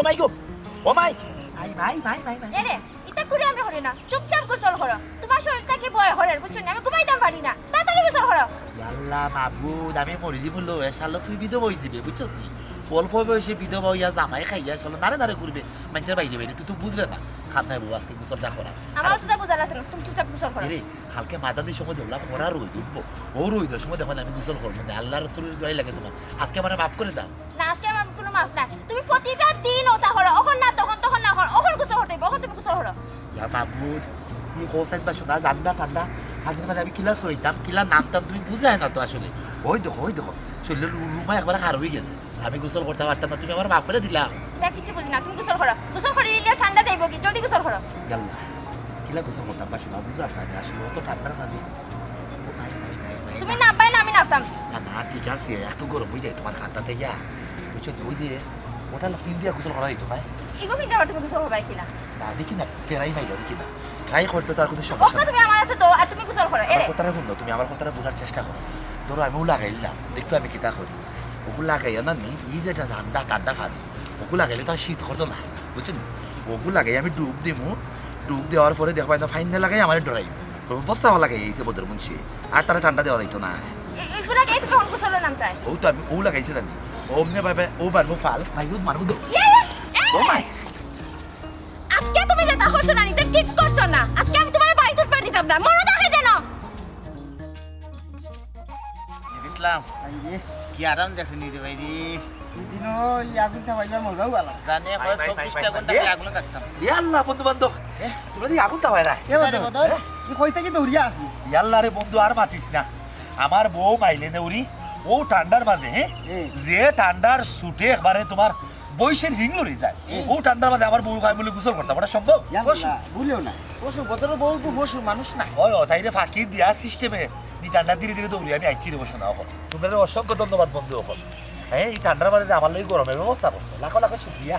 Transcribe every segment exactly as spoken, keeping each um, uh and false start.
ও মাই গো, ও মাই। আই ভাই, ভাই, ভাই, ভাই। এরে, ইতা করে আমি করি না, চুপচাপ গোসল করো। তোমার শরীর থাকি বয় করের, বুঝছো নি? আমি ঘুমাইতাম পারি না, তাড়াতাড়ি গোসল করো। ইয়াল্লা মাবুদ, আমি মরি দিমু লো, এ শালা তুই বিধবা অই যিবে, বুঝছস নি? অল্প বয়সে বিধবা অইয়া জামাই খাইয়া শালা নারে নারে করবে, মানষের বাইরে বাইরে, তুই তো বুঝরে না। খাত নাই বউ, আজকে গোসলটা করা। আমার অতটা বুঝা লাগতো না, তুমি চুপচাপ গোসল করো। এরে, কালকে মাদানির সময় দেখলা খরা রইদ উঠবো, ও রইদর সময় দেখো না আমি গোসল করবো না, আল্লার রসুলর দোয়াই লাগে তোমার, আজকে আমারে মাফ করে দাও। না, আজকে আমার কোনো মাফ নাই। তুমি প্রতিটা দিন ওটা করো, অখন না তখন, তখন না অখন, অখন গোসল করতে অইবো, অখন তুমি গোসল করো। ইয়া মাবুদ, তুমি কও চাইন বা শোনা, জান্দা ঠান্ডা, ঠান্ডার মাঝে আমি কিলা সইতাম, কিলা নামতাম, তুমি বুঝায় না তো আসলে। ওই দেখো, ওই দেখো, শরীরর রু-, রুমা একবারে খার অই গেছে, আমি গোসল করতাম পারতাম না, তুমি আমারে মাফ করে দিলা। না, কিচ্ছু বুঝি না, তুমি গোসল করো, গোসল করিলে ঠান্ডা যাইবো কি, জলদি গোসল করো। ইয়াল্লা, কিলা গোসল করতাম বা শোনা, বুঝো না, আসলে অত ঠান্ডার মাঝে। ও ভাই, ভাই, ভাই, ভাই, তুমি না। নামবায় না, আমি নামতাম। না, না, ঠিক আছে, একটু গরম অই যায় তোমার কান্দাত ইয়া। বুঝছো তো, ওই যে ওটা হলো ফিন দিয়া গোসল করা দিত না। ইগু ফিন দিয়া আবার তুমি গোসল করবায় কিলা? না, দেখি না, ট্রাই মাইরা দেখি না। ট্রাই করতে তো আর কোনো সমস্যা ওকে, নাই। তুমি আমার হাতে দাও, আর তুমি গোসল করো। আমার এরে। কথাটা হুনো, তুমি আমার কথাটা বুঝার চেষ্টা করো। ধরো, আমি ও লাগাইলাম, দেখো আমি কিতা করি। ওগু লাগাইয়া না নি, ই যে এটা ঠান্ডা, ঠান্ডা পানি, ওগু লাগাইলে তো আর শীত করতো না, বুঝছো নি? ওগু লাগাই আমি ডুব দিমু, ডুব দেওয়ার পরে দেখবা, এটা ফাইন না লাগাই আমার ডরাই। বস্তা আমার লাগাই আইছে বদর মুন্সি, আর তারা ঠান্ডা দেওয়া যাইতো না। এ-, এগুলা কে তুমি অঙ্ক চলো নাম তাই? ও তো আমি, ও লাগাইছে জানি। ও অমনে ভাবে, ও মারবো ফাল, মারবো, মারবো দো। ইয়ে, ইয়ে, এ! ও মাই। আজকে তুমি যেটা করছো না, এটা ঠিক করছো না। আজকে আমি তোমার বাড়ি তুলপার দিতাম না। মনে থাকে যেন। ইসলাম, ভাই রে। কি আরাম দেখো নি রে ভাই রে। এই দিনও এই আগুন তাপাইবার মজাও আলাদা। জানে ভাই, কয় ভাই, ভাই, চব্বিশটা ভাই, ঘন্টা ভাই। খালি আগুনে থাকতাম। ইয়া আল্লাহ, বন্ধু বান্ধব, এ? তোমরা দেখি আগুন তাপায় না। এ বন্ধু, এ? তুই কই থাকি দৌড়িয়া আসবি? ইয়া আল্লাহ রে বন্ধু, আর মাতিস না। আমার বউ মাইলে নেউরি, ও ঠান্ডার মাঝে, হ্যাঁ? এ। যে ঠান্ডার ছুটে একবারে তোমার বয়সের হিং লড়ি যায়। এ। ও ঠান্ডার মাঝে আমার বউ কয় বলে গোসল করতাম, ওটা সম্ভব? ইয়া আল্লাহ, ভুলেও না। পশু, বদরের বউ তো পশু, মানুষ না। ওই, ও তাই রে ফাঁকি দিয়া সিস্টেমে। নি ঠান্ডা ধীরে ধীরে দৌড়ি আমি আইছি রে বসো না অখন। তোমরা অসংখ্য ধন্যবাদ বন্ধু অখন। হ্যাঁ, এই ঠান্ডার মাঝে যে আমার লাগি গরমের ব্যবস্থা করছো, লাখো লাখো শুকরিয়া।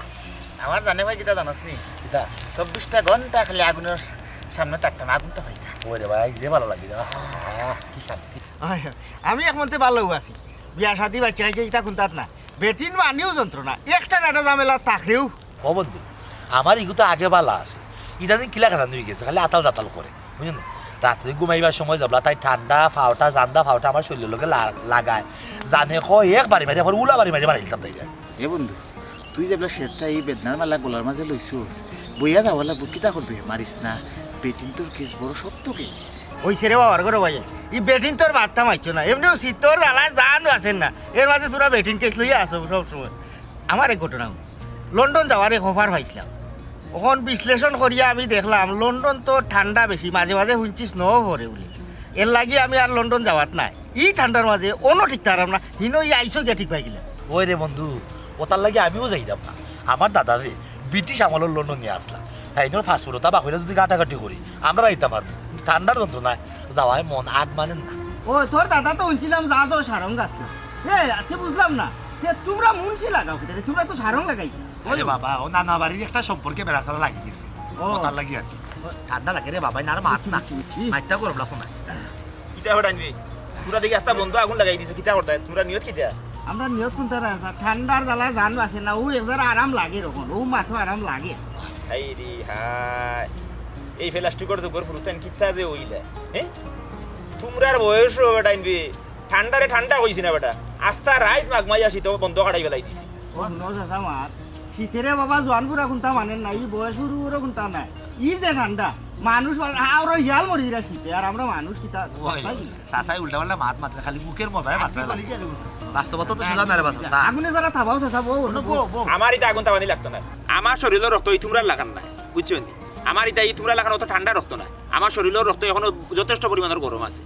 আমার জানে ভাই কিতা জানাস নি? কিতা? চব্বিশটা ঘন্টা খালি আগুনের সামনে থাকতাম, আগুন তো হয় না। ওরে ভাই, যে ভালো লাগে রে। আহ, কি শান্তি। আয়, আমি এক মতে ভালো আছি। বিয়া শাদি বাচ্চা কাচ্চা ইটা কুন্তাত না। বেটিন মানিও যন্ত্রণা। একটা না একটা ঝামেলা থাকেও। ও বন্ধু, আমার ইগু তো আগে বালা আছে। ইদানিং কিলা খানা নুই গেছে, খালি আতাল জাতাল করে। বুঝলেন? রাত্রে ঘুমাইবার সময় যাবলা তাই ঠান্ডা ফাওটা, জান্দা ফাওটা আমার শরীরের লগে লা-, লাগায়। জানে কয় এক বাড়ি মারি, একবার উলা বাড়ি মারি মারি দিতাম তাই। এ বন্ধু, তুই যে বলে স্বেচ্ছায় এই বেদনার মালা গলার মাঝে লইছস, বইয়া যাওয়া লাগবো, কিতা করবে? মারিস না, বেটিন তোর কেস বড় শক্ত কেস। ওই ছেড়ে বাবার ঘরে ভাই, এই বেটিন তোর বার্তা মারছো না, এমনিও শীতর জ্বালায় জান আছেন না, এর মাঝে তোরা বেটিন কেস লইয়া আসো সব সময়। আমার এক ঘটনা, লন্ডন যাওয়ার এক অফার পাইছিলাম। অখন বিশ্লেষণ করিয়া আমি দেখলাম, লন্ডন তো ঠান্ডা বেশি, মাঝে মাঝে হুনছি স্নো পড়ে বলে। এর লাগি আমি আর লন্ডন যাওয়াত নাই। ই ঠান্ডার মাঝে অন্য ঠিক তারাম না, হিনো ই আইসো গিয়া ঠিক পাই গেলাম। ওই রে বন্ধু, ওটার লাগি আমিও যাইতাম না। আমার দাদা রে, ব্রিটিশ আমলের লন্ডন নিয়া আসলাম। তাই ধর ফাঁসুরতা বা কইলে যদি কাটাকাটি করি, আমরা যাইতাম পারবো। ঠান্ডার যন্ত্রণায় যাওয়ায় মন আগ মানেন না। ও, তোর দাদা তো হুনছিলাম যা তো সারং গাছ না। এ, আচ্ছা বুঝলাম না। এ, তোমরা মুন্সি লাগাও কিতা রে? তোমরা তো সারং লাগাই। আরে বাবা, ও নানা বাড়ির একটা সম্পর্কে বেড়াছাড়া লাগি গেছে। ও। ও তার লাগি আর কি। ঠান্ডা লাগে রে বাবা, না আর মাত না। বুঝছি, বুঝছি। মাইকটা গরম লাগতো না। কিতা হঠাৎ আনবি? তোরা দেখি আস্তা বন্ধ আগুন লাগাই দিছো, কিতা করতায়? তোমরা নিয়ত কিতা? আমরা নিয়ত কুন্তা না, স্যার। ঠান্ডার জ্বালায় জান বাঁচে না, ও এক জারা আরাম লাগে এরকম, ও মাথা আরাম লাগে। হায় রে হায়, এই প্লাস্টিকর যুগর ফুরুতাইন কিতা যে অইলা, হ্যাঁ? তোমরার বয়স হবে টাইম বে, ঠান্ডারে ঠান্ডা কইছি না বেটা, আস্তা রাইত মাঘ মাইয়া শীত বন্ধ কাটাই বেলাই দিছি। ও হুনো চাচা মাত, শীতরে বাবা জোয়ান বুড়া কুন্তা মানের না, ই বয়স হুরু হুরু কুন্তা নাই। ই যে ঠান্ডা, মানুষ মা-, আ, ওরা হিয়াল মরি এরা শীতে, আর আমরা মানুষ কিতা, ওই, তাই কি? চাচাই উল্টা পাল্টা মাত মাতরা, খালি মুখের মজায় মাতরা লাগে। বাস্তবতা তো সোজা না রে বাবা, চাচা। আগুনে যারা থাবাও চাচা, বউ, বউ, বউ। আমার ইতা আগুন তাবানি লাগতো না। আমার শরীরর রক্ত ই তোমরার লাখান না, বুঝছো নি? আমার ইতা ই তোমরার লাখান অত ঠান্ডা রক্ত না। আমার শরীরর রক্ত এখনো যথেষ্ট পরিমাণর গরম আছে।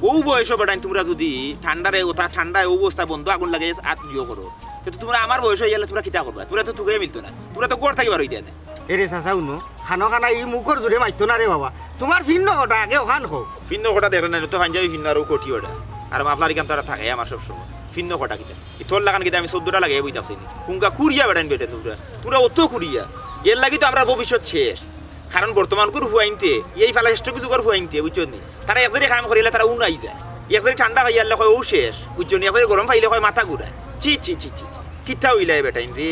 ও বয়সও বেটাইন তোমরা যদি ঠান্ডারে, ওটা ঠান্ডায় ও অবস্থা বন্ধ আগুন লাগে আত ইয়ে করো, তো তোমরা আমার বয়স হয়ে গেলে তোমরা কিতা করবা? তোমরা তো তুকাই মিলতো না, তোমরা তো ঘর থাকি বার হইতে না। এরে চাচা, উনো, খানো খানা ই মুখর জুড়ে মারতো না রে বাবা। তোমার ফিন্ন কটা আগে ওখান কও। ফিন্ন কটা দেখলে না, তো পাঞ্জাবি ফিন্ন আর ও কোটি ওটা। আর মাফলার ইখান তো আর থাকে আমার সব সময়। ফিন্ন কটা কিতা? ই তোর লাগান কিতা আমি চোদ্দটা লাগাই বইতাছি নি। কুঙ্কা কুড়িয়া বেটাইন বেটে তোমরা। তোমরা অত কুড়িয়া। এর লাগি তো আমরা ভবিষ্যৎ শেষ। কারণ বর্তমান কুর ফুয়াইনতে, এই ফালা শ্রেষ্ঠ কিছু কর ফুয়াইনতে, বুঝছো নি? তারা এক জারি কাম করিলে তারা উনাই যায়। এক জারি ঠান্ডা পাইয়ালে কয় ও শেষ, বুঝছো নি? এক জারি গরম পাইলে কয় মাথা ঘুরায়। ছি, ছি, ছি, ছি, ছি। কিতা হইলাই বেটাইন রে?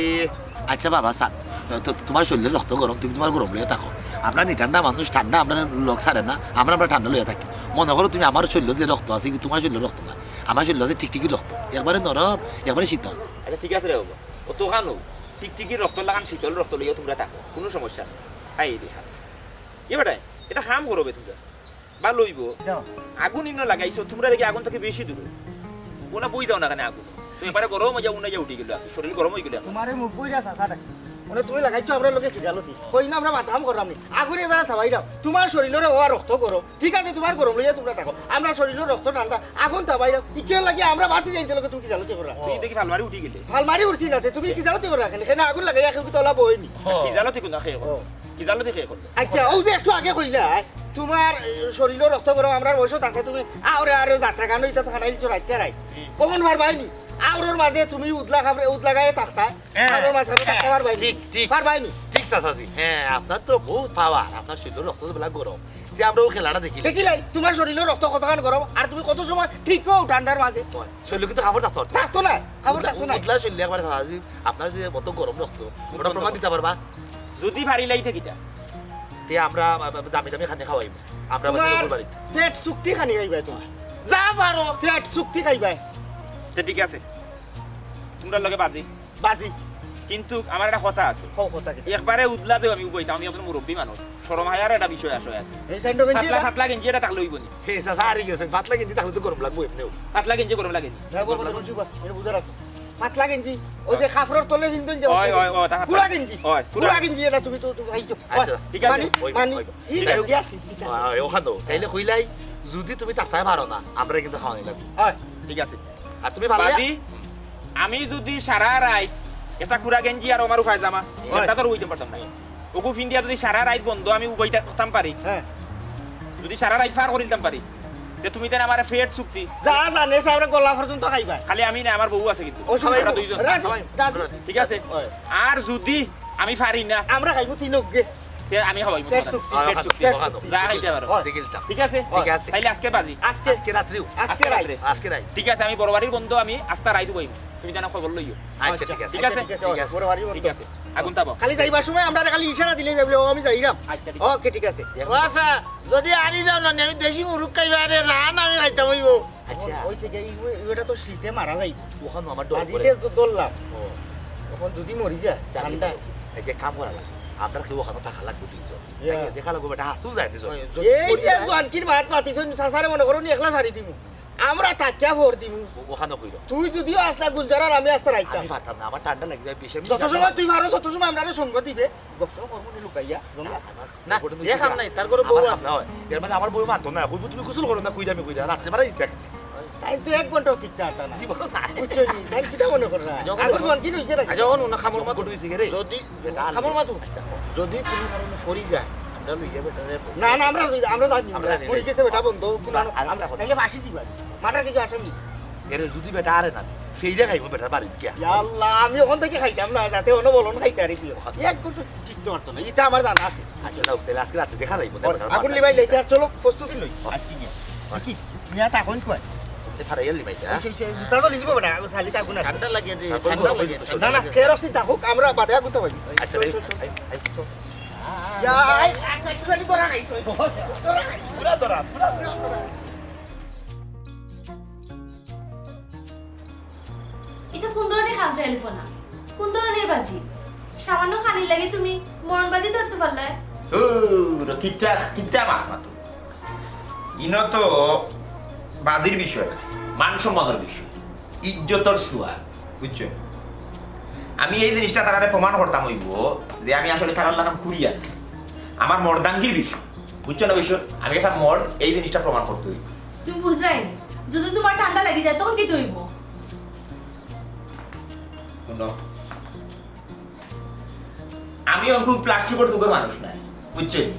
আচ্ছা বাবা, স্যার, তো, তো, তুমার শরীরর রক্ত গরম, তুমি তুমার গরম লইয়া থাকো। আমরা নি ঠান্ডা মানুষ, ঠান্ডা আমরার লগ ছাড়ে না, আমরা, আমরা ঠান্ডা লইয়া থাকি। মনো করো তুমি আমার শরীরর যে রক্ত আছে, ইগু তুমার শরীরর রক্ত না, আমার শরীরর আছে টিকটিকির রক্ত, একবারে নরম, একবারে শীতল। আচ্ছা, ঠিক আছে রে বাবা, অতখান অউক, টিকটিকির রক্তর লাখান শীতল রক্ত লইয়া তুমরা থাকো, কুনু সমস্যা নাই। হায় রে হায়। এ বেটা, এটা কাম করো বে তুমরা। বা লইবো। যাও। আগুন ইনো লাগাইছো, তুমরা দেখি আগুন থাকি বেশি দূরে। কোনা বই যাও না কেনে আগুন? তো একবারে গরম অইয়া উনাইয়া উঠি গেল, শরীর গরম অই গেল। তুমারে মুখ বইরা চাচা ডাকে। মানে তুমি লাগাইছো আমরার লগে খিজালতি। কই না আমরা মাতাম করলাম নি। আগুনে যারা থাবাইলাম। তুমার শরীরর অউ রক্ত গরম। ঠিক আছে, তুমার গরম লইয়া তুমরা থাকো। আমরার শরীরর রক্ত ঠান্ডা। আগুন থাবাইলাম। ইকিওর লাগি আমরা বাতি যাইতে লগে তুমি খিজালতি কররা। তুই দেখি ফালমারি উঠি গেলে। ফালমারি উঠছি না তে, তুমি খিজালতি কররা কেনে? কেনে আগুন লাগাইয়া কেউ কি তলা বই নি? ও। খিজালতি কোন না খেয়ে করো। ও। খিজালতি খেয়ে করো। আচ্ছা, অউ যে একটু আগে কইলা, তুমার, এ, শরীরর রক্ত গরম, আমরার বয়সও থাকতে তুমি আওরে আওরে যাত্রা গান ইতা তো খাটাই দিছো রাইতে রাইত। হুম। কখন পারবায় নি? আওরর মাঝে তুমি উদলা খাবরে, উদলা গায়ে থাকতা। হ্যাঁ। আওরর মাঝে থাকতে পারবায় নি? ঠিক, ঠিক। পারবায় নি? ঠিক চাচাজি। হ্যাঁ, আপনার তো বহুত পাওয়ার, আপনার শরীরর রক্ত তো বেলা গরম। যে আমরা অউ খেলাটা দেখি। দেখিলাই, তুমার শরীরর রক্ত কতখান গরম, আর তুমি কত সময় ঠিক অও ঠান্ডার মাঝে। হয়। শরীরর কিন্তু কাপড় থাকতো আর কি। থাকতো না, কাপড় উদলা, থাকতো না। উদলা শরীর একবারে চাচাজি, আপনার যে অত গরম রক্ত, ওটা প্রমাণ দিতা পারবা? যদি পারিলাই তে কিতা? তে আমরা, আ, আ, দামি দামি খানি খাওয়াইমু। আমরা তুমার বাড়িত। পেট চুক্তি খানি খাইবায় তুমার। যা পারো, পেট চুক্তি খাইবায়। তে ঠিক আছে। তুমরার লগে বাজি। বাজি। কিন্তু আমার একটা কথা আছে। কও কথা কি? একবারে উদলা দেও আমি উবাইতাম, আমি একজন মুরব্বী মানুষ। শরম হায়ার একটা বিষয় আশয় আছে। এই সাইন্ডো গেঞ্জি পাতলা, এটা? পাতলা গেঞ্জি এটা থাকলে অইবো নি? হে, চাচা, হারি গেছেন। পাতলা গেঞ্জি থাকলে তো গরম লাগবো এমনেও। পাতলা গেঞ্জি গরম লাগে নি? না, গরম কথা লাগবো। বলছি গো, এটা বুঝার আছে। পাতলা গেঞ্জি, ওই যে কাপড়র তলে পিন্দইন যে ওই, ওই, ওই, তা খুলা গেঞ্জি। ওই, খুলা খুলা গেঞ্জি। গেঞ্জি এটা তুমি তো, তো খাইছো। আচ্ছা, ওই, ঠিক আছে। মানে, ওই, মানে, ওই, ই ঠিক আছে। গেঞ্জি আছে, ঠিক আছে। ওই, ওই, ওখান তো। তাইলে কইলাই, যদি তুমি থাকতায় পারো না, আমরা কিন্তু খাওয়ানি লাগবো। হয়। ঠিক আছে। আর তুমি পারলে? বাজি, আমি যদি সারা রাইত একটা খুলা গেঞ্জি আর আমার পায়জামা, হয়। এটা তো আর উবাইতাম পারতাম না। ওগু ফিন্দিয়া যদি সারা রাইত বন্ধ আমি উবাইতাম পারি, হ্যাঁ। যদি সারা রাইত পার করিতাম পারি, তে তুমি তেন আমারে পেট চুক্তি। যা জানে সে আমরা গলা পর্যন্ত খাইবা। খালি আমি না, আমার বউ আছে কিন্তু। ও, আমরা দুইজন। রাজি, খাওয়াই। রাজি। ঠিক আছে? হয়। আর যদি আমি পারি না, আমরা খাইবো তিন অগ্গে। তে আমি খাওয়াইমু পেট তোমারে। চুক্তি। পেট চুক্তি। পেট চুক্তি। যা খাইতে পারো। হয়। ঠিক আছে? ঠিক আছে। তাইলে আজকে বাজি। আজকে। আজকে রাত্রেও। আজকে আজকে রাইত। রাত্রে। আজকে রাইত। ঠিক আছে, আমি বড় বাড়ির বন্ধ আমি আস্তা রাইত উবাইমু। তুমি তেন খবর লইও। আচ্ছা, ঠিক আছে। ঠিক আছে? ঠিক আছে, ঠিক আছে। বড় বাড়ি বন্ধ। ঠিক আছে। আগুন তাপো। খালি যাইবার সময় আমরারে খালি ইশারা দিলেই ভাবলে, "ও, আমি যাইরাম।" আচ্ছা, ঠিক আছে। ওকে, ঠিক আছে। ও আচ্ছা, যদি আরি যাও না, আমি দেশি মুরগ খাইবা, আরে রান আমি খাইতাম অইবো। আচ্ছা। ওই থেকে এই, ওই, ওটা তো শীতে মারা যাইবো। ওখানে আমার ডর করে। বাজিতে তো ধরলাম। ও। এখন যদি মরি যায়, জানি ঠান্ডা। তো। এই যে কাম করা লাগে, আমরা কেউ ওখানে থাকা লাগবো দুইজন। ইয়া। তাই দেখা লাগবো, বেটা, হাসু যায় দুইজন। ওই, যদি এই মরি যে যায়। জোয়ানকির মাত মাতিছইন, চাচারে মনে করো নি একলা ছাড়ি দিমু। আমরা থাকিয়া ভর দিমু। ও-, ওখানে কইরো। তুই যদিও আস্তা গুলজার আর আমি আস্তা রাইতাম। আমি পারতাম না, আমার ঠান্ডা লাগি যায়, বেশি আমি যত সময় তুই পারো, তত সময় আমরারে সঙ্গ দিবে। গপসপ করমু নি লুকাইয়া, না, আমার না, ঘরে এ কাম নাই, তার ঘরে আমার বউ কাম আছে। না হয়। এর মানে আমার বউ মানতো না, কইবো, "তুমি গোসল করো না, কইরা আমি কইরা, রাত্রে বেলা দিতে থাকে।" তাই তো এক ঘন্টাও টিকতে পারতা না। জীবন নাই। বুঝছো নি? তাই কিতা মনে কররা? যখন আগুন যখন মান কি রইছে নাকি? যখন ওনা খামর মাত যখন হইছে রে। যদি বেটা আনলে। খামর মাত। আচ্ছা। যদি কোনো কারণে ফরি যায়, আমরা লইয়া বেটারে না, না, আমরা লই-, আমরা জানি আমরা না। জানি মরে না। গেছে বেটা বন্ধ, কোনো না, আর আমরা তাইলে ফাঁসি দিবা। মার্ডার কিছু আসামি। এরে যদি বেটা আরে না, ফেইলে খাইবো বেটার বাড়িত গিয়া। ইয়া আল্লাহ, আমি ওখান থেকে খাইতাম না, যাতে অন্য বলন খাইতে আর কি। এক ঘন্টা টিকতে পারতো না, এটা আমার জানা আছে। আচ্ছা, যাও, তাহলে আজকে রাত্রে দেখা যাইবো, ওর বেটার আগুন বাড়িত। লিবাই যাইতে, আর চলো, প্রস্তুতি লই। আজকে গিয়া। আচ্ছা। কি? তুমি আর তখন কয়? তে ফারাইয়ার লিবাই, হ্যাঁ? এই, সেই, সেই, জুতা তো লিখবো বেটা, আগুন সালি থাকুক না। ঠান্ডা লাগে রে, আগুন ঠান্ডা তো লাগে। না, না, কেরোসিন থাকুক, আমরা বাদে আগুন তো পাই। আচ্ছা, এই, এই, এই, এই। ইয়া, এই, আগুন সালি করা নাই তো। পুরা ধরা, পুরা ধরা। এটা কোন ধরনের খাম টেলিফোন? কোন ধরনের বাজি? সামান্য খানির লাগি তুমি মরণবাজি ধরতে পারলে? ও, কিতা, কিতা মাত মাতো? ইনো তো বাজির বিষয় না, মান সম্মানের বিষয়, ইজ্জতর সুয়াল, বুঝছো? আমি এই জিনিসটা তারারে প্রমাণ করতাম অইবো যে আমি আসলে তারার লাখান কুরিয়ার না। আমার মর্দাঙ্গির বিষয়, বুঝছো না বিষয়? আমি একটা মর্দ, এই জিনিসটা প্রমাণ করতে অইবো। তুমি বুঝরায় নি, যদি তোমার ঠান্ডা লাগি যায় তখন কিতা অইবো? হুনো, আমি অখন প্লাস্টিকর যুগর মানুষ নায়, বুঝছো নি?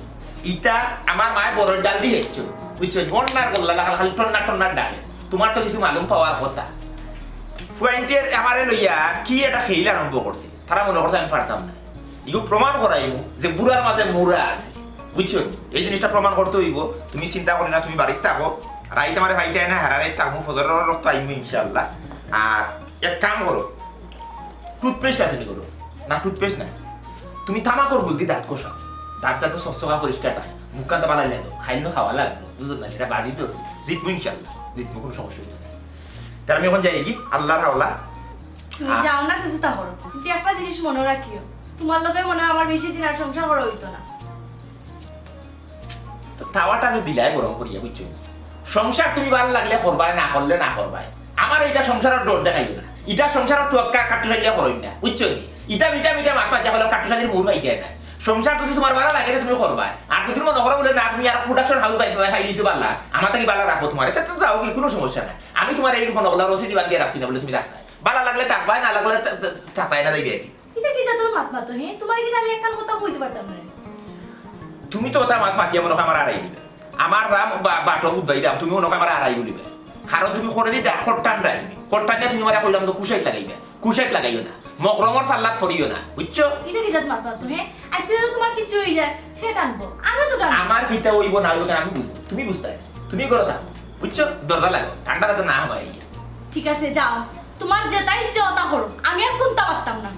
ইতা আমার মায়ে বড় ডাল দি হেঁচছো, বুঝছো নি? অন্যার গল্লা লাখান খালি টন্না টন্না ডাকে। তোমার তো কিছু মালুম পাওয়ার কথা। ফুয়াইন্তে আমারে লইয়া কি একটা খেইল আরম্ভ করছে, তারা মনে করছে আমি পারতাম না। ইগু প্রমাণ করাইমু যে বুড়ার মাঝে মুড়া আছে, বুঝছো নি? এই জিনিসটা প্রমাণ করতে অইবো। তুমি চিন্তা করি না, তুমি বাড়িত থাকো, রাইত আমারে পাইতায় না, হারা রাইত থাকমু, ফজরর রক্ত আইমু ইনশাআল্লাহ। আর এক কাম করো, টুথপেস্ট আছে নি ঘরো? না, টুথপেস্ট না। তুমি তামাকর গুল দি দাঁত ঘষাও। দাঁত যাতে চকচকা পরিষ্কার থাকে। মুখখান তো বালাই লাগে। খাইল না খাওয়া লাগবো। বুঝলেন না? এটা বাজি দোষ। জিতবো ইনশাল্লাহ। জিতবো, কোনো সমস্যা হইতো না। তাহলে আমি এখন যাই কি? আল্লাহর হাওলা। তুমি আ- যাও না, চেষ্টা করো। কিন্তু একটা জিনিস মনে রাখিও, তোমার লগে মনে হয় আমার বেশি দিন আর সংসার করা হইতো না। তো তাওয়াটা যে দিলাই গরম করিয়া, বুঝছো? সংসার তুমি ভালা লাগলে করবায়, না করলে না করবায়। আমার এইটা সংসারর ডর দেখাইও না। ইটা সংসারর তুয়াক্কা কাট্টু চাইলে করইন না, বুঝছো নি? ইটা মিঠা মিঠা মাত মাতিয়া হলে কাট্টু শালির মুর পাইতে না। সংসার যদি তোমার ভালা লাগে, তুমি করবায়। আর যদি মনে করো বলে, "না, তুমি আর প্রোডাকশন হাউস পাই, পাই, পাইলিছো ভালা, আমার থাকি ভালা রাখবো তোমার", এটা তো যাও কি, কোনো সমস্যা নাই। আমি তোমার এই মনে করলাম রসিদি বাদ দিয়ে রাখছি না বলে তুমি থাকতায়। ভালা লাগলে থাকবায়, না লাগলে থা-, থা-, থাকতায় না, যাইবে আর কি। ইটা কি জাতর মাত মাতো, হে? তোমার কি আমি একখান কথা কইতে পারতাম না? তুমি তো ওটা মাত মাতিয়া মনে হয় আমার আড়াই দিবে। আমার রাম বা-, বাটো বুঝবাই রাম, তুমি মনে হয় আমার আড়াই উলিবে। কারণ তুমি করে দিতে খট্টান রাখবে। খট্টান নিয়ে তুমি আমার কইলাম তো কুশাইত লাগাইবে। কুশাইত লাগাইও না। মকরমর সাল্লাত ফরিও না। বুঝছো? ইটা কি জাত মাত মাতো, হে? আজকে যদি তোমার কিছু হয়ে যায়, সে টানবো। আমি তো টানবো। আমার কিতা হইব না হইব কেন আমি বুঝবো। তুমি বুঝতে। তুমি করো থাকো। বুঝছো? দরজা লাগো। ঠান্ডা যাতে না হয়। ঠিক আছে, যাও। তোমার যেটা ইচ্ছে ওটা করো। আমি আর কোনটা পারতাম না।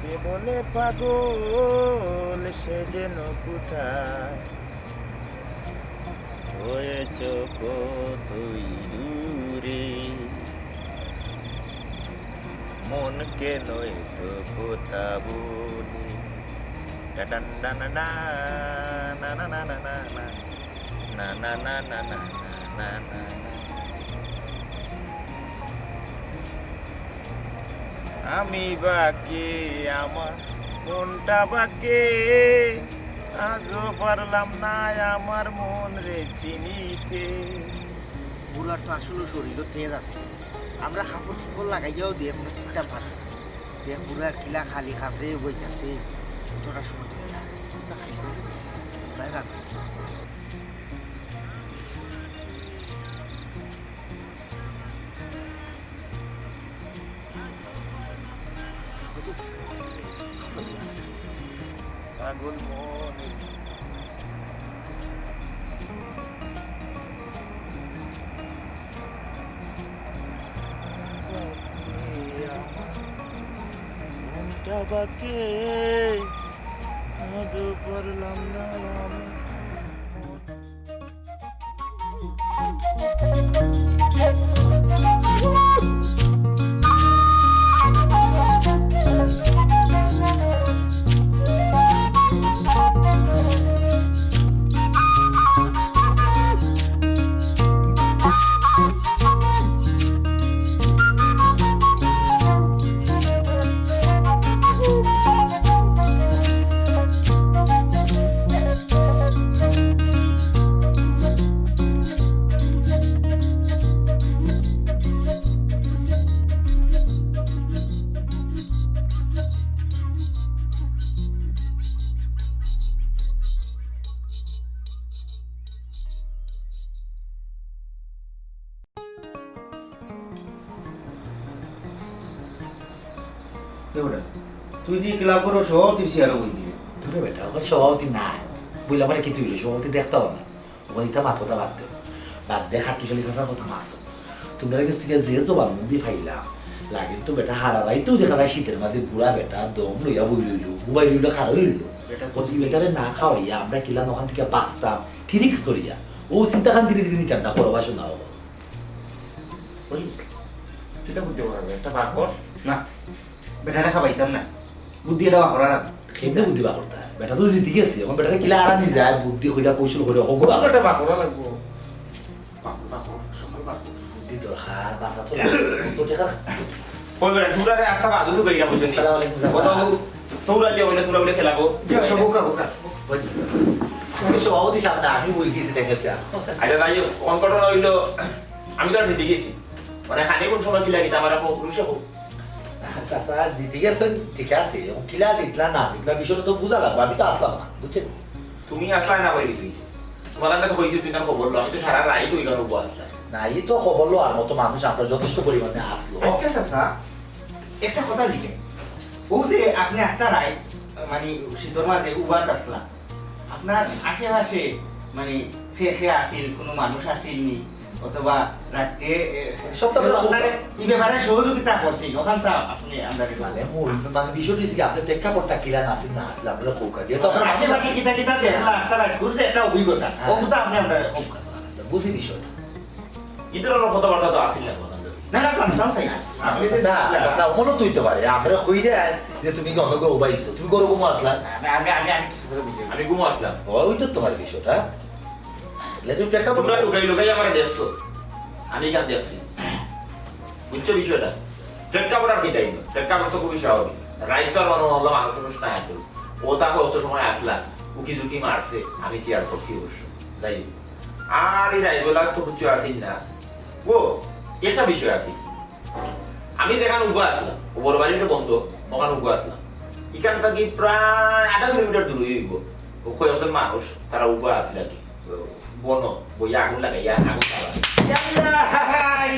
কে বলে পাগল সে যেন কোথায় হয়েছ কতই দূরে, মন কেন এত কথা বলে। টাটান ডানা না, না, না। না, না, না, না। আমি বাকি আমার মনটা বাকি, আজও পারলাম না আমার মন রে চিনিতে। বুড়ার তো আসলে শরীরও তেজ আছে, আমরা কাপড় চোপড় লাগাইয়াও দিয়ে কোনো চিন্তা পারে। দেখ বুড়া কিলা খালি খাপড়ে বইতাছে, তোরা সময় দিবি না। তা খাইব। তাই রাখ। পাগল মনে মনটা বাকে, আজও পারলাম না আমি। এ বেটা, তুই যে ক্লাব করো সভাপতির চেয়ারও বই দিবে। দূরে বেটা, ওখানে সভাপতি নাই। বললাম, "আরে কি তুই হইলে সভাপতি দেখতাম না।" ওখানে ইতা মাত কথা বাদ দে। বাদ দে, খাট্টুশালী চাচার কথা মাত। তোমরা গেছ থেকে যে জবান বন্দি ফাইলাম, লাগে তো বেটা হারা রাইতেও দেখা যায় শীতের মাঝে বুড়া বেটা দম লইয়া বই রইল, বুবাই রইল, খাড়া রইল। বেটা কতি বেটারে না খাওয়াইয়া আমরা কিলান ওখান থেকে বাঁচতাম, ঠিক করিয়া। ও চিন্তা খান ধীরে ধীরে নিচানটা করো, বাসো না বাবা। ওই, কিতা বুদ্ধি করা যায়? একটা বার কর। না, বেটারে খাবাইতাম না। বুদ্ধি এটা বার করা না। কেমনে বুদ্ধি বার করতা? বেটা তো জিতি গেছে, এখন বেটারে কিলা আড়া নিয়ে যায়, বুদ্ধি কইরা, কৌশল কইরা, হগু বার। একটা বার করা লাগবো। বার কর, বার কর, সকাল বার কর। বুদ্ধি দরকার, বাঁচা তো লাগবো। কত টাকা? ওই বেটা, তোমরা রে একটা বাজু তো গইরা বুঝলি। আসসালামু আলাইকুম, চাচা। কত তোমরা লিয়া বলে, তোমরা বলে খেলাবো। যা, সব ওকা, ওকা। বুঝছি, স্যার। তুমি সভাপতি সাহেব না, আমি বই গেছি, দেখেছি আর। আচ্ছা, যাই হোক, কোন ঘটনা হইলো, আমি তো আর জিতে গেছি। মানে, খালি কোন সময় কি লাগিতে আমার এখন পুরুষে হোক। চাচা, জিতে গেছেন, ঠিক আছে। এখন কিলা জিতলা না জিতলা বিষয়টা তো বুঝা লাগবে, আমি তো আসলাম না, বুঝছেন? তুমি আসলা না বলে কি হইছে? তোমার কাছে কইছি, তুই তার খবর লো, আমি তো সারা রাইত ওই কারণে আসলাম। না, এই তো খবর লো, আর মতো মানুষ আমরা যথেষ্ট পরিমাণে আসলো। আচ্ছা, চাচা, একটা কথা লিখে, ও যে আপনি আস্তা রাইত, মানে, শীতর মাঝে উবাত আসলা, আপনার আশেপাশে, মানে, খে খে আসিল, কোনো মানুষ আসিল নি, অথবা রাত্রে, এ, সব তো আমরা আপনারে এই ব্যাপারে সহযোগিতা করছি, ওখানটা আপনি আমরারে মানে মূল মানে বিষয়টা হচ্ছে কি, আপনি প্রেক্ষাপটটা কিলা নাছিল না আসলে আমরা কৌকা দিয়ে তো আমরা আশেপাশে কিতা কিতা দেখলা আস্তা রাত ঘুরছে একটা অভিজ্ঞতা, হ্যাঁ। অভিজ্ঞতা আপনি আমরা কৌকা। বুঝি বিষয়টা। কিন্তু আমরা কথাবার্তা তো আসিল না, কথা বলতে। না, না, জানতাম চাই না। আপনি যে আচ্ছা, আচ্ছা, মনে তুই তো পারে, আমরা কই রে যে তুমি গন্ধ গো বাইছো, তুমি গরু ঘুমো আসলা। আমি, আমি, আমি, আমি কিছু করে বুঝি। আমি ঘুমো আসলাম। ওই তো তোমার বিষয়টা। লে তুমি প্রেক্ষাপট তোমরা লুকাই লুকাই আমার দেখছো, আমি কেন দেখছি? বুঝছো বিষয়টা? প্রেক্ষাপট আর কি তাই না, প্রেক্ষাপট তো খুবই স্বাভাবিক। রাইত তো আর মানে হলো মানুষ মানুষ না আসলো, ও তাকে অত সময় আসলা, উকি ঝুঁকি মারছে, আমি কি আর করছি অবশ্য। যাই হোক। আর এই রাইতবেলা তো কিছু আসি না। ও, একটা বিষয় আছে, আমি যেখানে উবা আসলাম, ও বড় বাড়িতে বন্ধ, ওখানে উবা আসলাম। এখান থেকে প্রায় আধা কিলোমিটার দূরে হইব। ও কয়েকজন মানুষ, তারা উবা আসিল আর কি। বনো, বইয়া আগুন লাগাইয়া আগুন জ্বালা। ইয়াল্লা,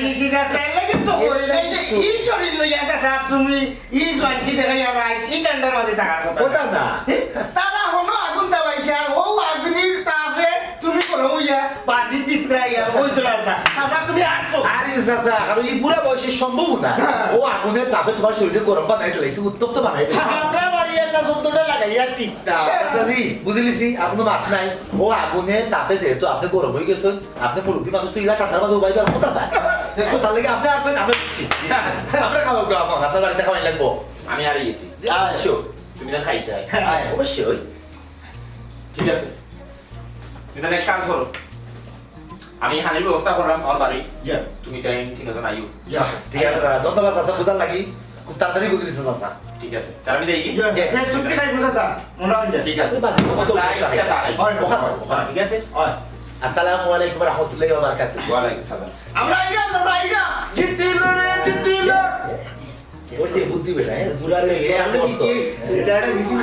ইসি যা চাইলে কিন্তু কই নাই যে ই শরীর লইয়া চাচা তুমি ই জয়েন্টি দেখাইয়া রাইত ই ঠান্ডার মাঝে থাকার কথা। কথা না। হে? তারা হনো আগুন দাবাইছে আর ও আগুনের তাপে তুমি কোনো হইয়া বাজি চিত্রাইয়া ওই তো চাচা। চাচা তুমি আর তো আরে চাচা, আর এই বুড়া বয়সে সম্ভব না। ও আগুনের তাপে তোমার শরীরে গরম বানাই দিলাইছে, উত্তপ্ত বানাই দিলাইছে। আমরা বাড়ি একটা চোদ্দটা লাগাইয়া টিকতা। চাচা জি, বুঝিলিছি, আর কোনো মাত নাই। ও আগুনের তাপে যেহেতু আপনি গরম হয়ে গেছেন, আপনি মুরব্বী মানুষ তো ইলা ঠান্ডার মাঝে উবাইবার কথা না। দেখো, তার লাগি আপনি আসছেন, আমরা দিচ্ছি। আমরা খাওয়া দাওয়া, আপনার বাড়িতে খাওয়াই লাগবো। আমি হারিয়ে গেছি। আচ্ছা। তুমি না খাইতে হয়। হ্যাঁ, অবশ্যই। ঠিক আছে, তুমি তাহলে এক কাজ করো, আমি এখানে ব্যবস্থা করলাম আমার বাড়ি। ইয়া। তুমি তাই তিনজন আইও। ইয়া। ঠিক আছে, দাদা, ধন্যবাদ, চাচা, বুঝার লাগি। খুব তাড়াতাড়ি বুঝে দিছে, চাচা। ঠিক আছে, তাহলে আমি যাই কি? ইয়া। যে, যে, ছুটি নাই, বুঝা স্যার, মনে হয় যে। ঠিক আছে। বাস, কত যা ইচ্ছা তাই। হয়, ওখানে, ওখানে। ঠিক আছে? হয়। আসসালামু আলাইকুম ওয়া রাহমাতুল্লাহি ওয়া বারাকাতুহু। ওয়ালাইকুম সালাম। আমরা আইলাম, চাচা, আইলাম। জিতিল রে, জিতিল। ওই যে বুদ্ধি বেটা, হ্যাঁ, বুড়া রে, এটা একটা মিছিল।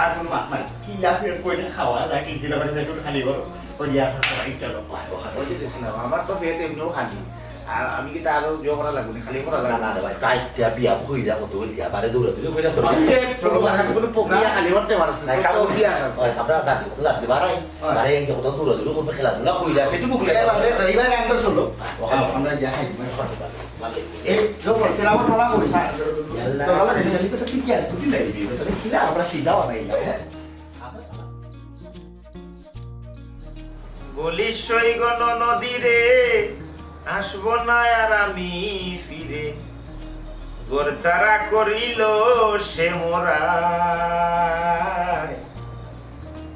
আর কোনো মাত নাই। কি লাফের কইটা খাওয়া যায়, কি দিলে মানে একটু খালি করো। ওই যে আস্তে আস্তে বাইক চালো। ওই যে দেখছি না, আমার তো পেট এমনিও খালি। আর আমি কি তারও জোর করা লাগবে না, খালি করা না, লাগবে না। না রে ভাই, কাইটটা বিয়া কইরা কত হইয়া, বারে দৌড়াদৌড়ি কইরা করবে। আমি যে চলো, আমি কোনো পকিয়া খালি করতে পারছ না, না, কারণ অভ্যাস আছে। ওই, আমরা দাঁড়িয়ে, তো দাঁড়িয়ে বাড়াই, হয়। বাড়াই এই যখন দৌড়াদৌড়ি করবে, খেলাধুলা কইরা, পেটে ভুক এবার লাগে। বাদে, এবার আনতে চলো। ওখানে আমরা যা খাই, মানে, করতে পারবো। ভালো। এই, যখন তেলাওয়াত চালা করি, স্যার। ইয়াল্লা, তোরা লাগে। শালি বেটা, তুই কি আর বুদ্ধি নাই রে, বেটা, কিলা আমরা সিধা বানাই না, হ্যাঁ? বলিস সৈগণ নদীরে, আসবো না আর আমি ফিরে। ঘর ছাড়া করিল সে মোরায়,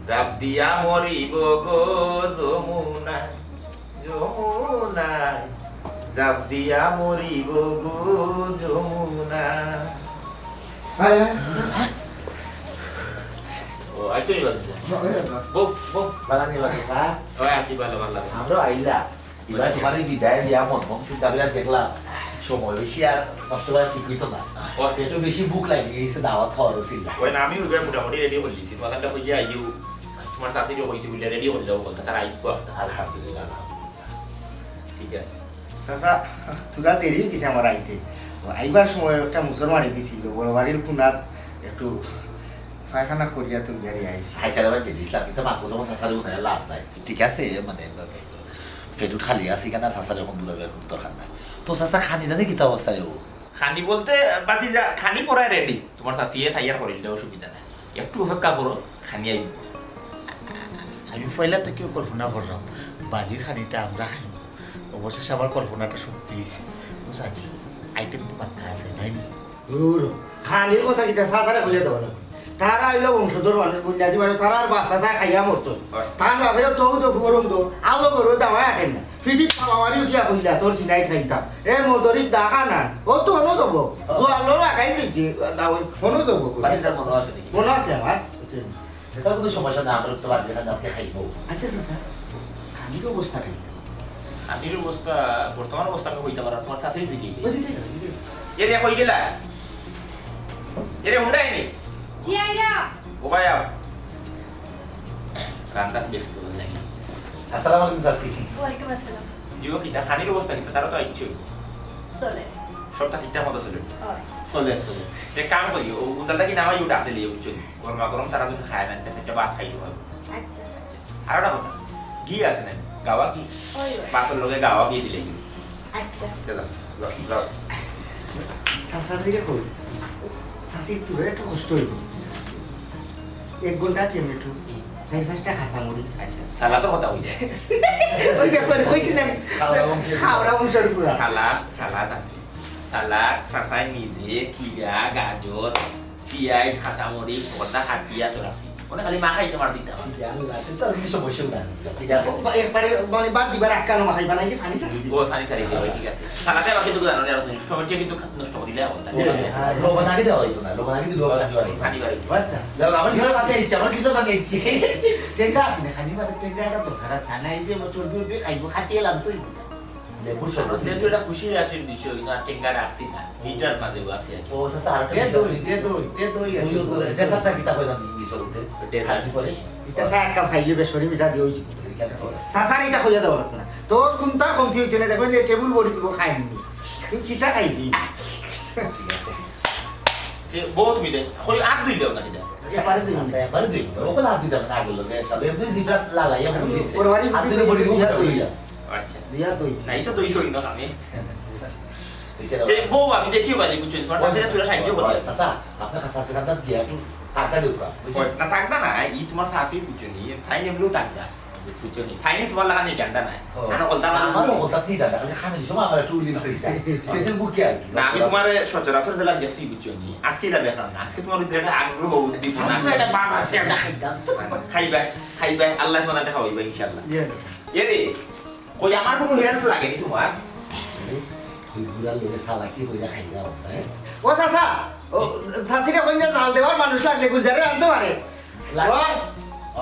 জাপ দিয়া মরিব গো যমুনায়, যমুনায়, জাপ দিয়া মরিব গো যমুনায়। হায়, হায়। ও, আইছো নি বাড়িতে? না, ওই না। বউ, বউ। বালা নি বাড়ি, হ্যাঁ? ওই আছি, ভালো, ভালো। আমরা আইলা। এবার তোমার এই বিদায় দিয়া মন মন চিন্তা বিরাট দেখলাম। সময় বেশি আর নষ্ট করা ঠিক হইতো না। ও। একটু বেশি ভুক লাগি গেছে, দাওয়াত খাওয়ার উছিলা। ওই না, আমি ওইবার মোটামুটি রেডি করে দিছি। তোমার একটা কইয়া আইও। তোমার চাচিরে কইছি, বুঝলে, রেডি করে যাও, বলতে, তারা আইবো। আলহামদুলিল্লাহ, আলহামদুলিল্লাহ। ঠিক আছে। চাচা, তোরা দেরি হয়ে গেছে আমার আইতে। ও, আইবার সময় একটা মুসর মারি দিছিল, বড় বাড়ির কোনাত একটু পায়খানা করিয়া তো বেরিয়ে আইছি। হাই চালা ভাই, দিস লাগি তো মাত্র তখন চাচারে উঠায় লাভ নাই। ঠিক আছে, মানে, পেটুট খালি আছে কেন, আর চাচারে এখন বুঝাবে এরকম দরকার নাই। তো চাচা, খানি দানি কিতা অবস্থা রে ও? খানি বলতে, বাতি যা, খানি পড়ায় রেডি। তোমার চাচিয়ে তৈয়ার করিল, অসুবিধা নাই। একটু অপেক্ষা করো, খানি আইব। আমি পয়লা তো কেউ কল্পনা করলাম, বাজির খানিটা আমরা খাইব। অবশেষে আমার কল্পনাটা সত্যি হয়েছে। তো চাচি, আইটেম তো পাক্কা আছে, নাই নি? দূর, খানির কথা কিতা চাচারে কইয়া দেওয়া লাগবে। তারা হইলো বংশধর মানুষ, বুনিয়াদি মানুষ, তারা আর বাচ্চা চা খাইয়া মরতো। তার বাপেও তো তো গরম তো, আলো গরু দাওয়া আটেন না। ফিটিত মারামারি উঠিয়া কইলা, তোর সিনাই খাইতাম। এ মদরিস দা খানা, ও তো হনো যাবো। জোয়ালো লাগাই দিছি, দাও, হনো যাবো। বাড়িতে মনে আছে দেখি। মনে আছে আমার? এটা কোনো সমস্যা না, আমরা তো বাড়িতে খানা আপনি খাইবো। আচ্ছা, চাচা, খানির অবস্থা কি? খানির অবস্থা, বর্তমান অবস্থা আমি কইতে পারবো না, তোমার চাচির দিকে। বুঝলি তো, বুঝলি তো। এরে কই গেলা? এরে হুন্ডা আইনি? জি, আইরা। ও ভাই, আও। রান্নাত ব্যস্ত হয়ে যাই। আসসালামু আলাইকুম, চাচি। ওয়ালাইকুম আসসালাম। জিও, কিতা খানির অবস্থা কিতা? তারা তো আইছে। চলে। সবটা ঠিকঠাক মতো চলে? হয়। চলে, চলে। এক কাম করি, ও উন্দালটা কি নামাই ও ডাক দিলে, বুঝছো? গরমা গরম তারা দুজন খায় না, একটা ভাত খাইতে পারবো। আচ্ছা। আর একটা কথা, ঘি আছে না? গাওয়া ঘি? হয়, হয়। ভাতর লগে গাওয়া ঘি দিলে কি? আচ্ছা। চাচা দিকে কই? চাচি, তোরা একটু কষ্ট হইব। এক ঘন্টা টেমেটো, চার পাঁচটা কাঁচা মরিচ। আচ্ছা, সালাদর কথা হইছে। ওই দেখ, সরি, কইছি না আমি। খাওয়া বংশের পুরা। সালাদ, সালাদ আছে। সালাদ, চাচায় নিজে, কিরা, গাজর, পিয়াজ, কাঁচা মরিচ, ভর্তা, হাতিয়া তো রাখছি। মানে খালি মাখাইতে মার দিতে হবে। ইয়া আল্লাহ, সে তো আর কিছু সমস্যা না। ঠিক আছে। ও, বা-, একবারে মানে বাদ দিবার আক্কা না মাখাইবা নাকি? পানি ছাড়ি দিবা। ও, পানি ছাড়ি দিবা, ঠিক আছে। সালাদে আবার কিন্তু জানো, জানো, টমেটো কিন্তু খা-, নষ্ট করে দিলে হবে। হ্যাঁ, হ্যাঁ। লবণ আগে দেওয়া হইতো না, লবণ আগে দিলে লবণ আগে দেওয়া হইতো। পানি বাড়ি। আচ্ছা। দেখো, আমার জিভে পানি আইছে, আমার জিভে পানি আইছে। টেঙ্গা আছে না, খালি মাঝে টেঙ্গা একটা দরকার আছে। আর না, এই যে আমার চর্বি উঠবে, খাইবো, খাটিয়ে লাভ তো হইবো। লেবুর শরবত। যেহেতু এটা খুশি আসে বিষয়, না টেঙ্গা রাখছি না, হিটার মাঝেও আছে আর কি। ও, আচ্ছা, আচ্ছা, আর যে দই, যে দই, যে দই আছে। ওই তো, ডেজার্টটা কিতা কইলাম ইংলিশ শব্দে? ডেজার্ট। খালি পরে। এটা চা এক কাপ খাইলে বেশ শরীর মিঠা দিয়ে হইছে। এটা ঠিক আছে। চা, চা, এটা কইয়া দেওয়া লাগতো না। তোর কোনটা কমতি হইছে না, দেখবেন যে টেবিল ভরি দিব খাইনি। তুই কিতা খাইবি? ঠিক আছে। যে বহুত মিলে, কই আর দুই দেও না কিতা? এবারে দুই। আচ্ছা, এবারে দুই। ওগুলো আর দুইটা না, আগে লোকে সব এমনি জিভটা লালাইয়া বলে দিছে। ওর বাড়ি আর দুইটা বড়ি দিয়া মুখে দই। বলিয়া। আচ্ছা। দিয়া দই। নাই তো দই সই না আমি। বুঝছে না? তে বউ আমি দেখিও বাড়ি বুঝছো, তোমার শাশুড়ি তোরা সাহায্য করে। চাচা, আপনার কাছে আছে কাটা দিয়া একটু টাকা দেউকা, বুঝছো? ওই, না, টাকা না, এই তোমার শাশুড়ি বুঝছো নি, তাই নেমলেও টাকা। বুঝছো নি? তাই নি তোমার লাগানি গান্ডা নাই। ও। আনো বলতাম না। আমারও বলতাম নি গান্ডা, খালি খানির সময় আমার একটু উল্লি ধরে যায়। পেটের বুকে আর কি। না, আমি তোমার সচরাচর দিলাম গেছি বুঝছো নি? আজকে এটা দেখলাম না, আজকে তোমার ভিতরে একটা আগ্রহ উদ্দীপনা। আমি তো একটা বাবা আছে, একটা খাইতাম। খাইবায়, খাইবায়, আল্লাহ তোমার একটা খাওয়াইবা ইনশাআল্লাহ। ইয়ে। এরে, কই আমার কোনো হেল্প লাগেনি তোমার? আরে, ওই বুড়ার লগে চালাকি কইরা খাই না আমরা, হ্যাঁ? ও চাচা, ও চাচিরে কইন যে জাল দেওয়ার মানুষ লাগলে গুলজারে আনতে পারে। লাগ-, ওই,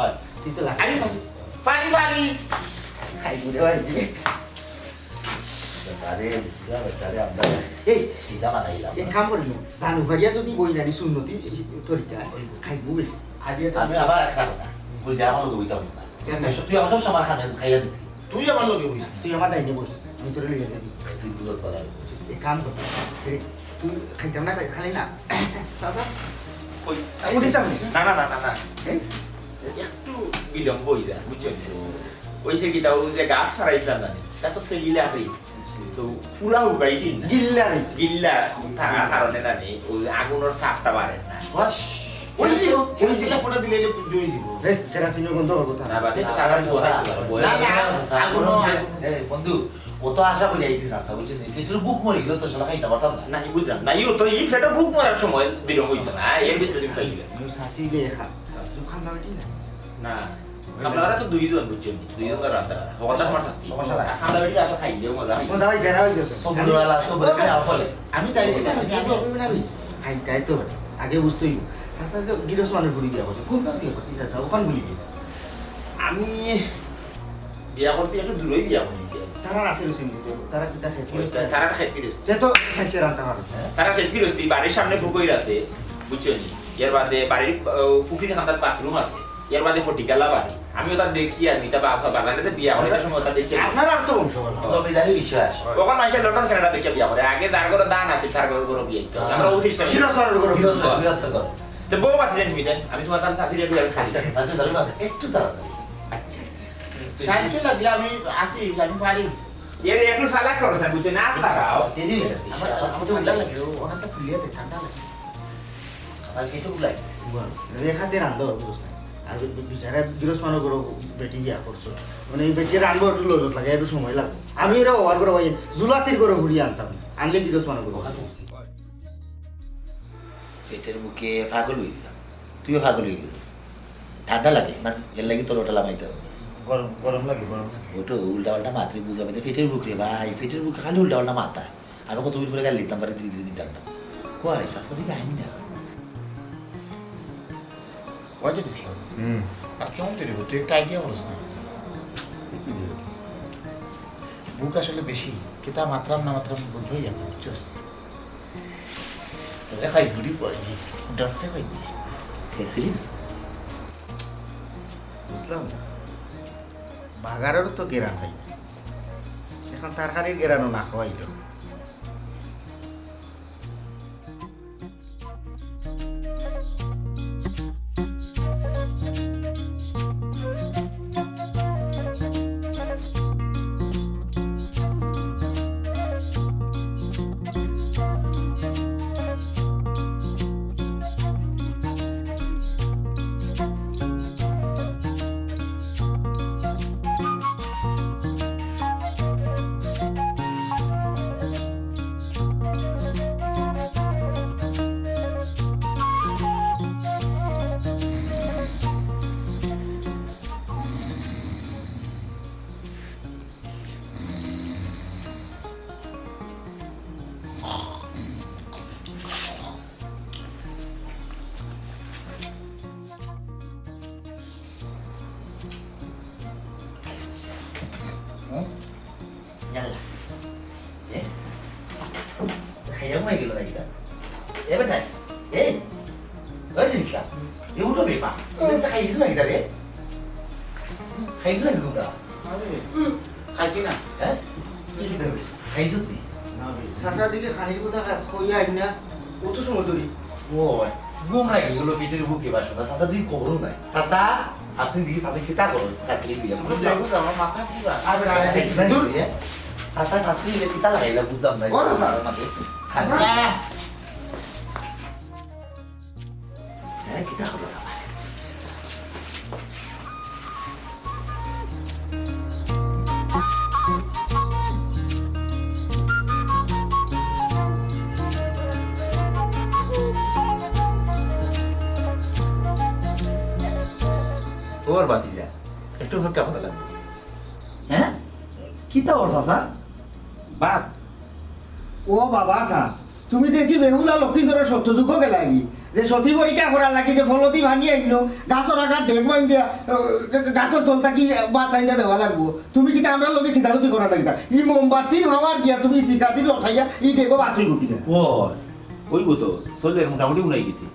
ওই। তুই তো লাগ-, আরে, পানি, পানি। খাই বুড়ে ভাই, আরে, বুড়া বেচারে আমরা এই, সিধা বানাইলাম। এক কাম করিল, জানু ফারিয়া যদি বই নানি সুন্নতি তরিকা, ওই খাইবো বেশি। আজ এটা আচ্ছা, আবার একটা কথা, গুলজার আমার লগে বইতাম না। কেন? তুই আমার সব সামান খাইয়া দিছি। তুই আমার লগে বইস, তুই আমার ডাইনে বইস, আমি তোরে লইয়া যাবি। তুই বুঝস বালা। এক কাম কর, এরে, তুই খাইতাম না, খালি না। চাচা, কই? আমি দিতাম না। না, না, না, না, না। এই? একটু বিলম্ব হই যায়, বুঝছো? ওই যে কিতা, ওই যে গাছ ফারাইছিলাম না, তা তো সেগিলা হারি। তো পুরা হুকাইছিল না। গিল্লা রইছে। গিল্লা থাকার কারণে না নি, ওই আগুনর তাপটা বাড়ে না। বাস। ওই যে, ওই যে। গিল্লা ফোটা দিলে, দিলে জুই দিব। এই, কেরাসিনর গন্ধ করবো তা। না, বাদে তো তারা বই না, না, বই না, না, আগুন, আগুন। এই, বন্ধু, ও তো আশা করি আইছি চাচা, বুঝছেন? এই পেটের বুক মরে গেল তো শালা খাইতে পারতাম না। না, এই বুঝলাম। না, এই তো এই পেটের বুক মরার সময় দিল হইতো না, এর ভিতরে তুমি পাইবে। আমি শাসি লেখা। তুমি খান না বেটি না? না। কামলারা তো দুইজন, বুঝছো নি? দুইজন তো রান্না করে। হকলতা আমার শাস্তি। সমস্যা নাই। আর কামলা বেটি তো খাইলেও মজা হয়। মজা হয়, যারা হইছে। সবুরওয়ালা, সবুর খাওয়া ফলে। আমি চাই, এটা আমি, আমি, আমি, আমি খাই, তাই তো। আগে বুঝতে হইব। চাচা যে গিরস মানে ঘুরি বিয়া করছে। কোন বিয়া করছে? এটা তো ওখান ভুলি গেছে। আমি বিয়া করছি, একটু দূরেই বিয়া করছি। তারা আছে রসিন কিন্তু, তারা কিতা খেত ওই গিরস্ত? তারা খেত গিরস্ত। তে তো খাইছে রান্না পারে। তারা খেত গিরস্তি, বাড়ির সামনে পুকুর আছে, বুঝছো নি? এর বাদে বাড়ির, আহ, পুকুরের কান্দাত বাথরুম আছে। এর বাদে ফটিকালা বাড়ি। আমি ওটা দেখি আর এটা বা-, বাগানেতে বিয়া করে, এটা সময় ওটা দেখি আর। আপনার আর তো বংশ বলো। জমিদারি বিষয় আছে। ওখান মাইনষে লন্ডন কানাডা দেখে বিয়া করে। আগে যার ঘরো ধান আছে, তার ঘরো ঘরো বিয়া হইতো। হ্যাঁ। আমরা ওই সিস্টেম। গিরস্ত ঘরো ঘরো। গিরস্ত, গিরস্ত ঘরো। তো বউ বাতি জানি মিটেন। আমি তোমার তান শাশুড়ি একটু আমি খাই। আচ্ছা, আচ্ছা, আচ্ছা, আচ্ছা, একটু তাড়াতাড়ি। আচ্ছা। সাহায্য লাগলে আমি আসি, আমি পারি। এর একটু চালাক করো, স্যার, বুঝছো না? আর লাগাও। দেরি হয়ে যাবে। আমার, আমার ঠান্ডা লাগে, ও, ওখানটা খুলিয়ে দে, ঠান্ডা লাগে। আমার সেটুকু লাগে। রেখাতে রান্ধা হবে, বুঝছ না? আর বি-, বিচারা গিরস মানু করো, বেটি বিয়া করছো। মানে, এই বেটি রান্ধবো একটু লজত লাগে, একটু সময় লাগে। আমি এটা ওভার করে ভাই, জুলাতির করে ঘুরিয়ে আনতাম। আনলে গিরস মানু করো। ওখানে উঠছি। পেটের বুকে পাগল হয়ে দিলাম। তুইও পাগল হয়ে গেছিস। ঠান্ডা লাগে না? এর লাগি তোর ওটা লামাইতে হবে। গরম, গরম লাগে, গরম লাগে। ওটা উল্টা পাল্টা মাত্রই বুঝাবে যে পেটের বুক রে ভাই, পেটের বুকে খালি উল্টা পাল্টা মাথা। আমি কত দিন পরে গালি দিতাম পারি, ধীরে ধীরে দিতাম না। কই, স্বাস্থ্য দিকে আইন না। ওয়াজেদ ইসলাম। হুম। আর কেমন তৈরি হতো? একটা আইডিয়া বলছ না। কি দিয়ে? বুক আসলে বেশি। কিতা মাত্রাম না মাত্রাম বুঝ হয়ে যাবে, বুঝছস? তোরে খাই বুড়ি পাই, ডান্সে খাই দিস। খেয়েছিলি? বুঝলাম না। বাগারেরও তো গেরান খাই। এখন তরকারির গেরানও না খাওয়াইল। এ হয়ে গেল নাকি তা? এ বেটা, এই, ওই জিনিসটা, এ উঠো বে পা। এটা খাই দিছো নাকি তা রে? খাই দিছো নাকি তোমরা? আরে, খাইছি না। হ্যাঁ? কি কি দেবে? খাই দিছো তুই? না ভাই, চাচা দিকে খানির কথা খা-, খইয়া আইন না, কত সময় ধরি? ও, ঘুম লাগে এগুলো পিঠের বুকে বাসো না। চাচা দিকে খবরও নাই। চাচা, আপনি দিকে চাচা কিতা করো? চাচা কি বিয়ে করো? বুঝলে, বুঝলে, আমার মাথা পুরা। আরে, আরে, আরে, আরে, দূর। চাচা, চাচা কি কিতা লাগাইলা বুঝলাম না। ও, চাচা। আমাকে। আচ্ছা। হ্যাঁ, কিতা করো? ওর বাতি যা, একটু অপেক্ষা করা লাগবে। হ্যাঁ? কিতা ওর চাচা? বাপ। ও বাবা সা, তুমি দেখি বেহুলা লক্ষ্মী ধরে সত্য যুগ গেলাগি, যে সতী পরীক্ষা করার লাগি যে ফলতি ভাঙি আইলো, গাছর আগার ডেক বান্ধিয়া, আহ, গাছর তল থাকি বাত আইনা দেওয়া লাগবো। তুমি কিতা আমরার লগে খিতালতি করা লাগি তা? এই মোমবাতির ভাওয়ার দিয়া তুমি শিকাদি লঠাইয়া এই ডেগো বাত হইব কিনা? ও, ওই তো, চলে মোটামুটি উনাই গেছি।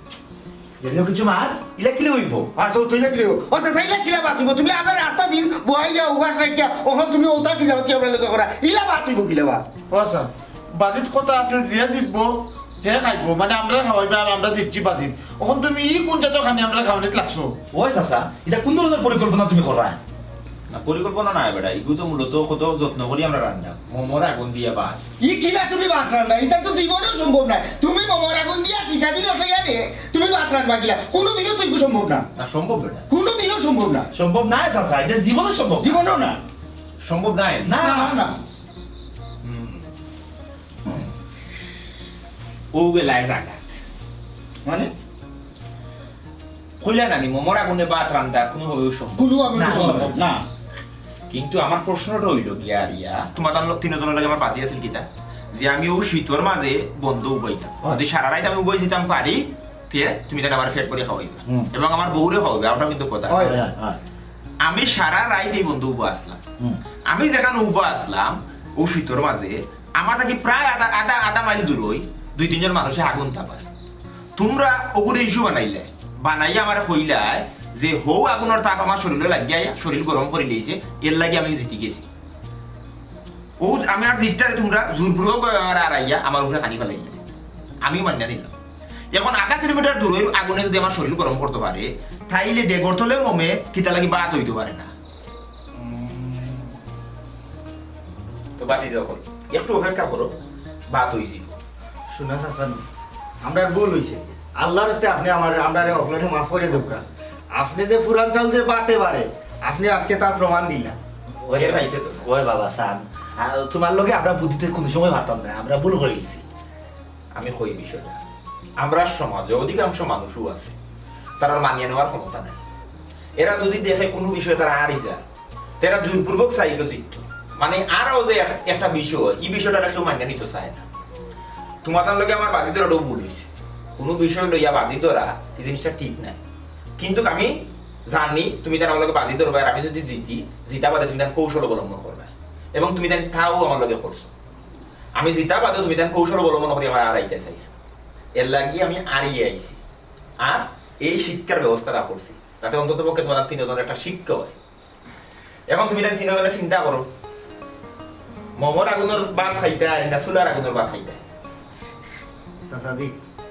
এগুলো কিছু মাত? ইলা কিলে হইব? আচ্ছা, তুই ইলা কিলে হইব? ও চাচা, ইলা কিলা বাত হইব? তুমি আমরা রাস্তা দিন বহাই দিয়া উবাস রাখিয়া, ওখান তুমি ওটা কি যাও, তুই আমরা লোকে করা। ইলা বাত হইব কিলা বাত? ও আচ্ছা, বাজিত কথা আছে, যে জিতবো, হে খাইবো। মানে, আমরা খাওয়াইবা আর আমরা জিতছি বাজিত। ওখান তুমি ই কোন জাতীয় খানি আমরা খাওয়ানিত লাগছো? ওই চাচা, এটা কোন ধরনের পরিকল্পনা তুমি করা? না, পরিকল্পনা নাই বেটা, এগু তো মূলত কত যত্ন করি আমরা রান্না। মোমর আগুন দিয়া বাত। ই কিলা তুমি ভাত রান্না? এটা তো জীবনেও সম্ভব নয়। তুমি মোমর আগুন দিয়া শিখা দিলে ওঠে গেলে তুমি ভাত রান্না কিলা? কোনোদিনও তুই সম্ভব না। না, সম্ভব বেটা। কোনোদিনও সম্ভব না। সম্ভব নয় চাচা, এটা জীবনে সম্ভব না। জীবনেও না। সম্ভব নয়। না। না, না। হুম। ও গেলায় জাগা। মানে? কইলা নানি, মোমর আগুনে ভাত রান্দা কোনোভাবেও সম্ভব কোনোভাবেও না। সম্ভব না। কিন্তু আমার প্রশ্নটা হইল গিয়া আর ইয়া, তোমার তান লো-, তিনজনের লগে আমার বাজি আছিল কিতা? যে আমি ও শীতর মাঝে বন্ধ উবাইতাম। হয়। যদি সারা রাইত আমি উবাই দিতাম পারি, তে তুমি তাহলে আমার পেট ভরে খাওয়াইবা। হুম। এবং আমার বউরে খাওয়াইবা, ওটা কিন্তু কথা আছে। হয়, হয়, হয়। আমি সারা রাইত এই বন্ধ উবা আসলাম। হুম। আমি যেখানে উবা আসলাম, ও শীতর মাঝে, আমার থাকি প্রায় আধা, আধা, আধা মাইল দূর হই, দুই তিনজন মানুষে আগুন তাপার। তোমরা ওগুলো ইস্যু বানাইলে, বানাইয়া আমার কইলায় যে হৌ আগুনের তাপ আমার শরীরে লাগিয়া শরীর গরম করি লইছে, এর লাগি আমি জিতি গেছি। ও আমি আর জিততারে তোমরা জোরপূর্বক ভাবে আমার আর আইয়া আমার উপরে খানি ফেলাইলে, আমি মানিয়া নিলাম। এখন আধা কিলোমিটার দূর হই আগুনে যদি আমার শরীর গরম করতে পারে, তাইলে ডেগর তলে মোমে কিতা লাগি বাত হইতে পারে না। তো বাতি যাও, একটু অপেক্ষা করো, বাত হই যাইব। শোনা চাচা, আমরা ভুল হইছে। আল্লাহর রাস্তে আপনি আমার, আমরা অকলরে মাফ করে দেউক্কা। আপনি যে ফুরান চাউল যে বাতে পারে, আপনি আজকে তার প্রমাণ দিলা। ওরে পাইছে তো। ওই বাবা সান, আ, তোমার লগে আমরা বুদ্ধিতে কোনো সময় পারতাম না, আমরা ভুল করে গেছি। আমি কই বিষয়টা, আমরা সমাজে অধিকাংশ মানুষও আছে, তারা মানিয়ে নেওয়ার ক্ষমতা নাই। এরা যদি দেখে কোনো বিষয়ে তারা হারি যায়, তারা জোরপূর্বক চাইলে জিততো। মানে, আরও যে এক-, একটা বিষয়, এই বিষয়টা কেউ মানিয়ে নিতে চায় না। তোমাদের লগে আমার বাজি ধরাটাও ভুল হয়েছে। কোনো বিষয় লইয়া বাজি ধরা, এই জিনিসটা ঠিক নাই। কিন্তু আমি জানি, তুমি তার লগে বাজি ধরবে, আর আমি যদি জিতি, জিতা বাদে তুমি তার কৌশল অবলম্বন করবে। এবং তুমি তার তাও আমার লগে করছো। আমি জিতা বাদে তুমি তার কৌশল অবলম্বন করি আমার আর আইতে চাইছো। এর লাগি আমি আরিয়ে আইছি। আর এই শিক্ষার ব্যবস্থাটা করছি, যাতে অন্তত পক্ষে তোমার তিনজনের একটা শিক্ষা হয়। এখন তুমি তাই তিনজনে চিন্তা করো, মোমর আগুনের ভাত খাইতায় না চুলার আগুনের ভাত খাইতায়? চাচাজি,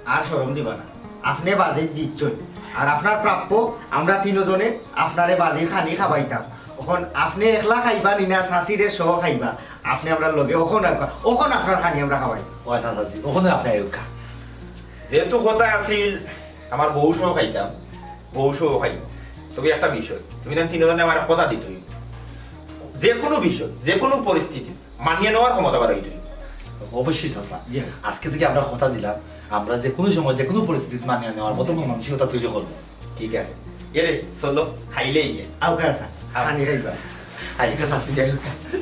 আর শরম দিবা না, আপনি বাজিত জিতছেন, আর আপনার প্রাপ্য আমরা তিনজনে আপনারে বাজির খানি খাবাইতাম। এখন আপনি একলা খাইবা নি না চাচিরে সহ খাইবা, আপনি আমরার লগে অখন আইবা, অখন আপনার খানি আমরা খাবাই। ও চাচাজি, অখনে আপনি আইউক্কা। যেহেতু কথা আছিল আমার বউ সহ খাইতাম, বউ সহ খাই, তবে একটা বিষয়, তুমি তাই তিনজনে আমার কথা দিতে হইব, যে কোনো বিষয়, যে কোনো পরিস্থিতি মানিয়ে নেওয়ার ক্ষমতা বাড়াইতে হইব। অবশ্যই চাচা। জি। আজকে থেকে আমরা কথা দিলাম, আমরা যে কোনো সময়, যে কোনো পরিস্থিতি মানিয়ে নেওয়ার মতো মন মানসিকতা তৈরি করবো। ঠিক আছে, এরে চলো, খাইলেই গিয়ে। আউক্কা চাচা, আও। খানি খাইবা। আইউক্কা চাচাজি, আইউক্কা।